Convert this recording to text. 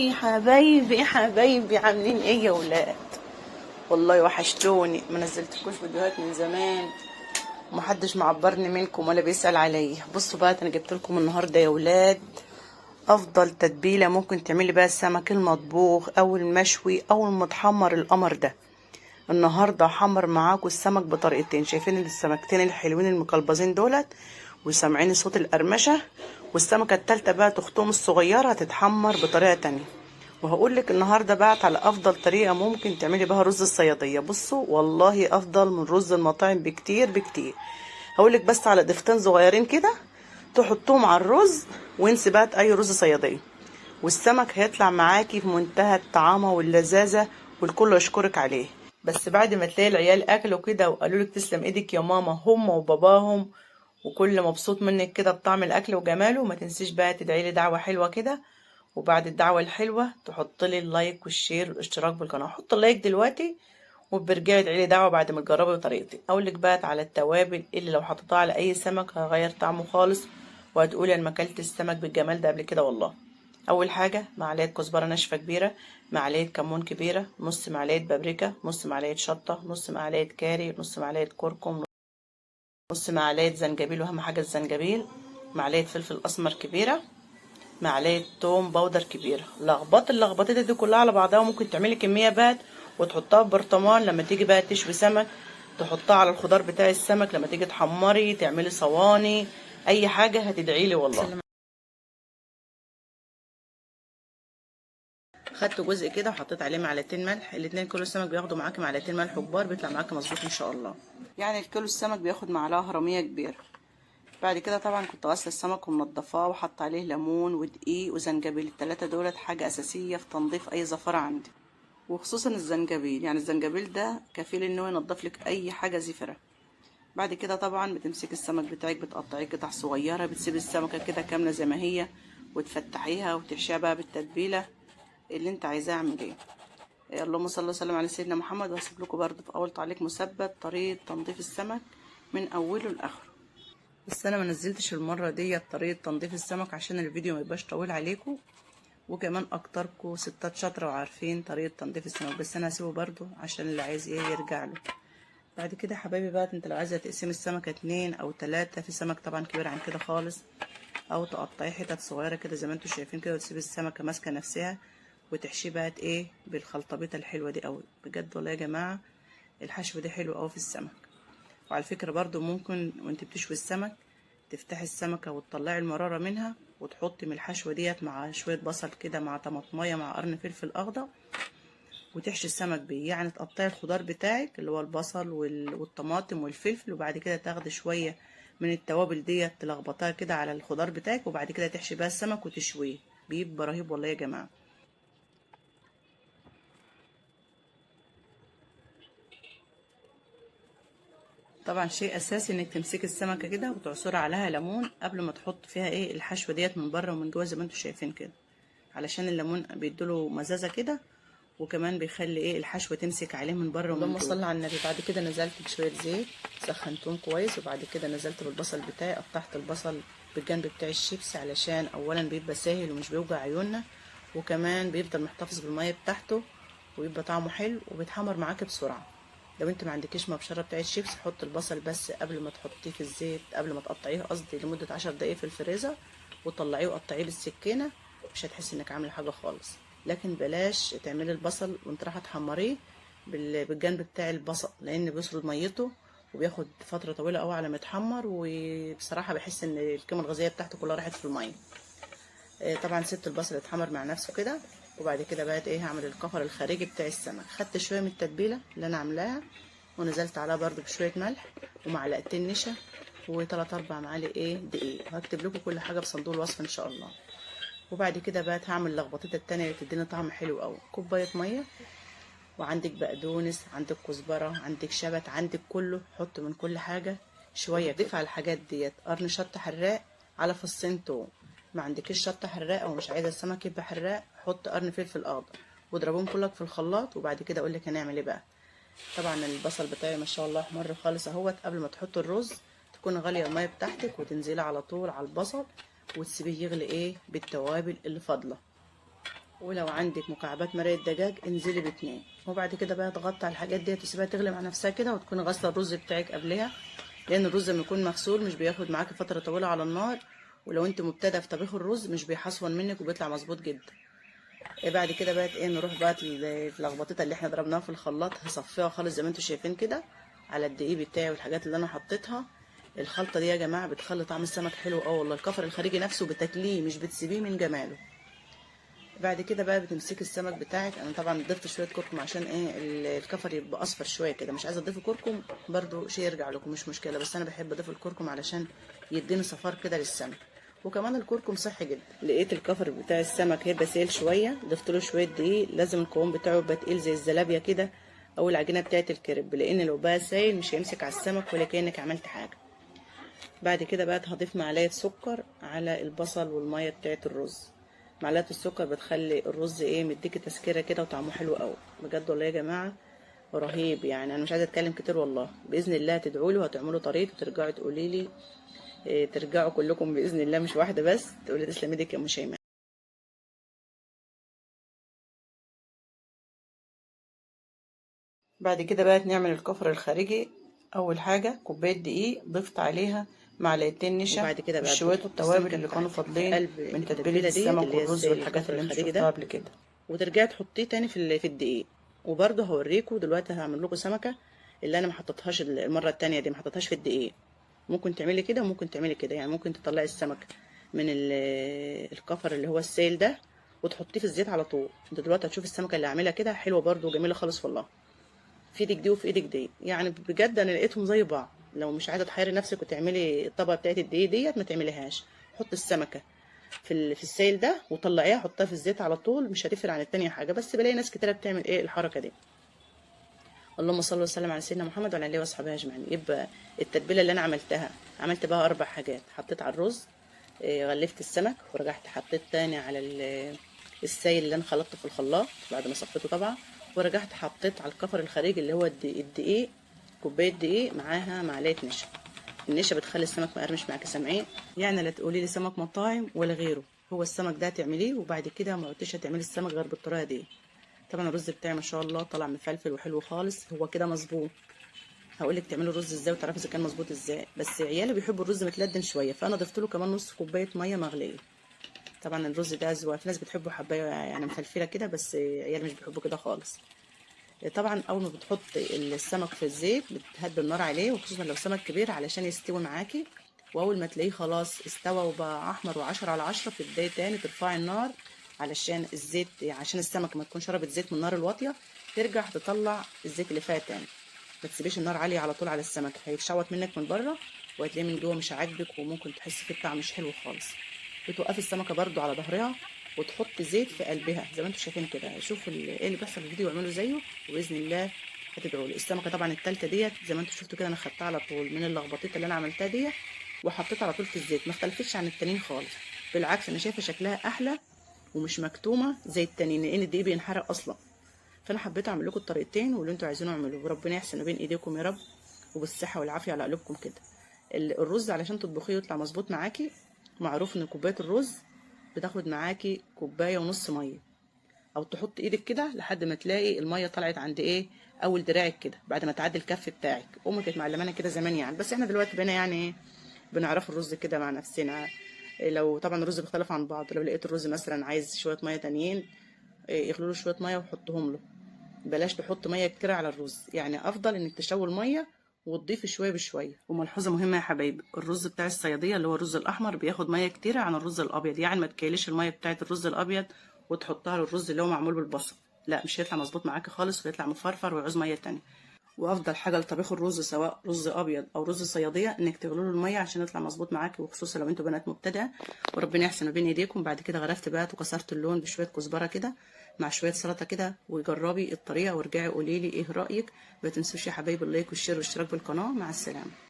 حبايبي حبايبي حبايبي، عاملين ايه يا ولاد؟ والله وحشتوني، ما نزلتلكوش فيديوهات من زمان ومحدش معبرني منكم ولا بيسأل عليا. بصوا بقى، انا جبت لكم النهارده يا ولاد افضل تتبيله ممكن تعملي بيها السمك المطبوخ او المشوي او المتحمر. القمر ده النهارده حمر معاكم السمك بطريقتين. شايفين السمكتين الحلوين المقلبزين دولت وسامعين صوت القرمشه، والسمكه التالتة بقى تختهم الصغيرة هتتحمر بطريقة تانية. وهقول لك النهارده بقى على افضل طريقه ممكن تعملي بها رز الصياديه. بصوا والله افضل من رز المطاعم بكتير بكتير. هقول لك بس على ضفتين صغيرين كده تحطوهم على الرز، وانسي بقى اي رز صياديه، والسمك هيطلع معاكي في منتهى الطعامه واللذاذه والكل يشكرك عليه. بس بعد ما تلاقي العيال اكلوا كده وقالوا لك تسلم ايدك يا ماما، هم وباباهم وكل مبسوط منك كده بطعم الاكل وجماله، ما تنسيش بقى تدعي لي دعوه حلوة كده. وبعد الدعوة الحلوة تحط لي ال like وال share والاشتراك بالقناة. حط ال like دلوقتي وبرجعي ادعي لي دعوه بعد ما تجربي طريقتي. اقول لك بقى على التوابل اللي لو حطيتها على اي سمك هيغير طعمه خالص، وهتقولي انا ما اكلت السمك بالجمال ده قبل كده والله. اول حاجة معلقه كزبره ناشفة كبيرة، معلقه كمون كبيرة، نص معلقه بابريكا، نص معلقه شطه، نص معلقه كاري، نص معلقه كركم، نص معلقه زنجبيل، واهم حاجة الزنجبيل، معلقه فلفل اسمر كبيرة، معلقه توم powder كبيرة. لخبط اللخبطة دي كلها على بعضها، وممكن تعملي كمية بقى وتحطها في برطمان لما تيجي بقى تشوي سمك، تحطها على الخضار بتاع السمك لما تيجي تحمري، تعملي صواني، اي حاجة هتدعي لي والله. خدت جزء كده وحطيت عليه معلقتين ملح، الاتنين كيلو السمك بياخدوا معاكي معلقتين ملح كبار، بيطلع معاكي مظبوط ان شاء الله. يعني الكيلو السمك بياخد معلقه هرميه كبيرة. بعد كده طبعا كنت غاسله السمك ومنضفاه وحط عليه ليمون ودقيق وزنجبيل. الثلاثة دولت حاجة اساسية في تنظيف اي زفره عندي، وخصوصا الزنجبيل. يعني الزنجبيل ده كفيل ان هو ينضف لك اي حاجة زفره. بعد كده طبعا بتمسكي السمك بتاعك، بتقطعيه قطع صغيرة، بتسيبي السمكة كده كاملة زي ما هي وتفتحيها وتحشيها بقى بالتتبيله اللي انت عايزاه. اعمل ايه؟ اللهم صل وسلم على سيدنا محمد. وهسيب لكم برده في اول تعليق مثبت طريقه تنظيف السمك من اوله لاخره. بس انا ما نزلتش المرة دي طريقه تنظيف السمك عشان الفيديو ما يبقاش طويل عليكم، وكمان اكتركم ستات شاطرة وعارفين طريقه تنظيف السمك، بس انا هسيبه برده عشان اللي عايز ايه يرجع له. بعد كده حبايبي بقى، انت لو عايزه تقسمي السمكة 2 او 3، في سمك طبعا كبير عن كده خالص، او تقطعيه حتت صغيرة كده زي ما انتم شايفين كده، وتسيبي السمكة ماسكه نفسها وتحشيه بقى ايه بالخلطبيطه الحلوة دي قوي. بجد والله يا جماعة الحشو ده حلو قوي في السمك. وعلى فكرة برده ممكن وانت بتشوي السمك تفتحي السمكة وتطلعي المرارة منها وتحطي من الحشوه ديت مع شوية بصل كده مع طماطميه مع قرن فلفل اخضر، وتحشي السمك بيه. يعني تقطعي الخضار بتاعك اللي هو البصل والطماطم والفلفل، وبعد كده تاخدي شوية من التوابل ديت تلخبطها كده على الخضار بتاعك، وبعد كده تحشي بقى السمك وتشويه. بيبقى رهيب والله يا جماعة. طبعا شيء اساسي انك تمسكي السمكة كده وتعصري عليها ليمون قبل ما تحط فيها ايه الحشوه ديت من بره ومن جوه زي ما انتم شايفين كده، علشان الليمون بيديله مزازه كده، وكمان بيخلي ايه الحشوه تمسك عليه من بره ومن جوه. اللهم صل على النبي. بعد كده نزلت بشوية زيت، سخنتهم كويس، وبعد كده نزلت بالبصل بتاعي. قطعت البصل بالجنب بتاع الشيبس علشان اولا بيبقى ساهل ومش بيوجع عيوننا، وكمان بيفضل محتفظ بالمية بتاعته ويبقى طعمه حلو وبيتحمر معاك بسرعة. لو انت ما عندكيش مبشرة بتاعت شيبس، حط البصل بس قبل ما تحطيه في الزيت، قبل ما تقطعيه قصدي، لمدة 10 دقايق في الفريزر، وطلعيه وقطعيه بالسكينة، مش هتحسي انك عامله حاجة خالص. لكن بلاش تعملي البصل وانت رايحة تحمريه بالجنب بتاع البصل، لان بيسرد ميته وبياخد فترة طويلة قوي على ما يتحمر، وبصراحة بحس ان القيمة الغذائية بتاعته كلها راحت في المية. طبعا سبت البصل يتحمر مع نفسه كده، وبعد كده بقى ايه هعمل الكفر الخارجي بتاع السمك. خدت شوية من التتبيله اللي انا عاملاها ونزلت عليها برده بشوية ملح ومعلقتين نشا وثلاث اربع معالق ايه دقيق، وهكتب لكم كل حاجة في صندوق الوصف ان شاء الله. وبعد كده بقى هعمل اللخبطة التانية اللي تديني طعم حلو قوي. كوباية مية، وعندك بقدونس، عندك كزبره، عندك شبت، عندك كله، حط من كل حاجة شوية. ضيف على الحاجات ديت قرن شطه حراق على فصين توم. ما عندكيش شطه حراقه ومش عايزه السمك يبقى حراق، حط قرن فلفل اخضر واضربهم كلك في الخلاط. وبعد كده اقول لك هنعمل ايه بقى. طبعا البصل بتاعي ما شاء الله احمر خالص اهوت. قبل ما تحط الرز تكون غالية المية بتاعتك، وتنزلي على طول على البصل وتسيبيه يغلي ايه بالتوابل اللي فاضلة. ولو عندك مكعبات مرقه دجاج انزلي ب2. وبعد كده بقى تغطي على الحاجات ديت وسيبها تغلي مع نفسها كده، وتكوني غاسله الرز بتاعك قبلها، لان الرز لما يكون مغسول مش بياخد معاكي فترة طويلة على النار، ولو انت مبتدئة في طبيخ الرز مش بيحصون منك وبيطلع مظبوط جدا. بعد كده بقى ايه، نروح بقى اللخبطيطه اللي احنا ضربناها في الخلاط، هصفيها خالص زي ما انتم شايفين كده على الدقيق بتاعي والحاجات اللي انا حطيتها. الخلطة دي يا جماعة بتخلي طعم السمك حلو قوي والله. الكفر الخارجي نفسه بتاكليه مش بتسيبيه من جماله. بعد كده بقى بتمسكي السمك بتاعك. انا طبعا ضفت شوية كركم عشان ايه الكفر يبقى اصفر شوية كده، مش عايزه اضيف كركم برده شيء يرجع لكم مش مشكلة، بس انا بحب اضيف الكركم علشان يديني صفار كده للسمك، وكمان الكركم صحي جدا. لقيت الكفر بتاع السمك هيبقى سائل شوية، ضفت له شوية دقيق. لازم القوام بتاعه يبقى تقيل زي الزلابيه كده او العجينة بتاعه الكريب، لان لو بقى سايل مش هيمسك على السمك ولا كانك عملت حاجة. بعد كده بقى هضيف معلقه سكر على البصل والمية بتاعه الرز. معلقه السكر بتخلي الرز ايه مديكي تسكيره كده وطعمه حلو قوي بجد والله يا جماعة، رهيب. يعني انا مش عايزه اتكلم كتير والله. باذن الله تدعوا لي وهتعملوا طريقه وترجعوا تقولي لي إيه، ترجعوا كلكم باذن الله مش واحدة بس تقولي تسلم ايدك يا ام شيماء. بعد كده بقى نعمل الكفر الخارجي. اول حاجة كوباية دقيق ضفت عليها معلقتين نشا وبعد كده بقى وشوية بتحط التوابل السمكة اللي كانوا بتاعتك في فاضلين قلب من تتبيله التتبيله ديت السمك اللي هي والرز السائل والحاجات الكفر اللي انتوا الخارجي شفتوها ده، قبل كده. وترجعي تحطيه تاني في الدقيق. وبرده هوريكم دلوقتي هعمل لكم سمكة اللي انا ما حطيتهاش المرة التانية دي، ما حطيتهاش في الدقيق. ممكن تعملي كده وممكن تعملي كده، يعني ممكن تطلعي السمك من الكفر اللي هو السائل ده وتحطيه في الزيت على طول. انت دلوقتي هتشوفي السمكة اللي هعملها كده حلوة برده وجميلة خالص والله. في ايدك دي وفي ايدك دي، يعني بجد انا لقيتهم زي بعض. لو مش عايزه تحيري نفسك وتعملي الطبقة بتاعت الدقيق ديت ما تعمليهاش، حطي السمكة في السائل ده وطلعيها حطها في الزيت على طول، مش هتفرق عن التانية حاجة. بس بلاقي ناس كتيرة بتعمل ايه الحركة دي. اللهم صل وسلم على سيدنا محمد وعلى اله وصحبه اجمعين. يبقى التتبيله اللي انا عملتها، عملت بها 4 حاجات. حطيت على الرز، غلفت السمك، ورجعت حطيت تاني على السائل اللي انا خلطته في الخلاط بعد ما صفيته طبعا، ورجعت حطيت على الكفر الخارجي اللي هو الدقيق، كوباية دقيق معاها معلقه نشا. النشا بتخلي السمك مقرمش معاكي، سامعين؟ يعني لا تقولي لي سمك مطاعم ولا غيره، هو السمك ده هتعمليه وبعد كده ما عدتيش هتعملي السمك غير بالطريقة دي. طبعا الرز بتاعي ما شاء الله طلع مفلفل وحلو خالص، هو كده مظبوط. هقول لك تعملوا الرز ازاي وتعرفي اذا كان مظبوط ازاي، بس عيالي بيحبوا الرز متلدن شوية، فانا ضفت له كمان نص كوباية مية مغليه. طبعا الرز ده اذواق، في ناس بتحبه حبايه يعني مفلفله كده، بس عيالي مش بيحبوا كده خالص. طبعا اول ما بتحطي السمك في الزيت بتهدي النار عليه، وخصوصا لو سمك كبير علشان يستوي معاكي. واول ما تلاقيه خلاص استوى وبقى احمر و10 على 10، بتبداي تاني ترفعي النار علشان الزيت، عشان السمك ما تكون شربت زيت من النار الواطيه، ترجع تطلع الزيت اللي فيها تاني. ما تسيبيش النار عالية على طول على السمك، هيتشوط منك من بره وهتلاقيه من جوه مش عاجبك، وممكن تحسي فيه الطعم مش حلو خالص. بتوقفي السمكة برده على ظهرها وتحطي زيت في قلبها زي ما انتم شايفين كده. شوفوا ايه اللي بيحصل في الفيديو واعملوا زيه وباذن الله هتدعوا لي. السمكة طبعا الثالثة ديت زي ما انتم شفتوا كده انا خدتها على طول من اللخبطيطه اللي انا عملتها ديت وحطيتها على طول في الزيت، ما اختلفتش عن التانيين خالص، بالعكس انا شايفه شكلها احلى ومش مكتومة زي التانيين لان الدقيق بينحرق اصلا. فانا حبيت اعمل لكم الطريقتين واللي انتوا عايزينه اعملوه، وربنا يحسن بين ايديكم يا رب، وبالصحه والعافية على قلوبكم كده. الرز علشان تطبخيه يطلع مظبوط معاكي، معروف ان كوباية الرز بتاخد معاكي كوباية ونص مية، او تحط ايدك كده لحد ما تلاقي المية طلعت عند ايه اول دراعك كده بعد ما تعدي الكف بتاعك. امي كانت معلمانا كده زمان يعني، بس احنا دلوقتي بقينا يعني ايه بنعرف الرز كده مع نفسنا. لو طبعا الرز بيختلف عن بعض، لو لقيت الرز مثلا عايز شوية مية تانيين، يغلوا له شوية مية وحطهم له. بلاش تحط مية كتير على الرز، يعني افضل انك تشوي المية وتضيفي شوية بشوية. وملحوظه مهمة يا حبايبي، الرز بتاع الصياديه اللي هو الرز الاحمر بياخد مية كتيرة عن الرز الابيض، يعني ما تكيليش المية بتاعه الرز الابيض وتحطها للرز اللي هو معمول بالبصل، لا مش هيطلع مظبوط معاكي خالص ويطلع مفرفر ويعوز مية تانية. وافضل حاجة لطبيخ الرز سواء رز ابيض او رز صياديه انك تغلوا له المية عشان يطلع مظبوط معاكي، وخصوصا لو انتوا بنات مبتدئة. وربنا يحسن ما بين ايديكم. بعد كده غرفت بقى وكسرت اللون بشوية كزبره كده مع شوية سلطة كده، وجربي الطريقة وارجعي قولي لي ايه رايك. ما تنسوش يا حبايبي ال like وال share والاشتراك بالقناة. مع السلامة.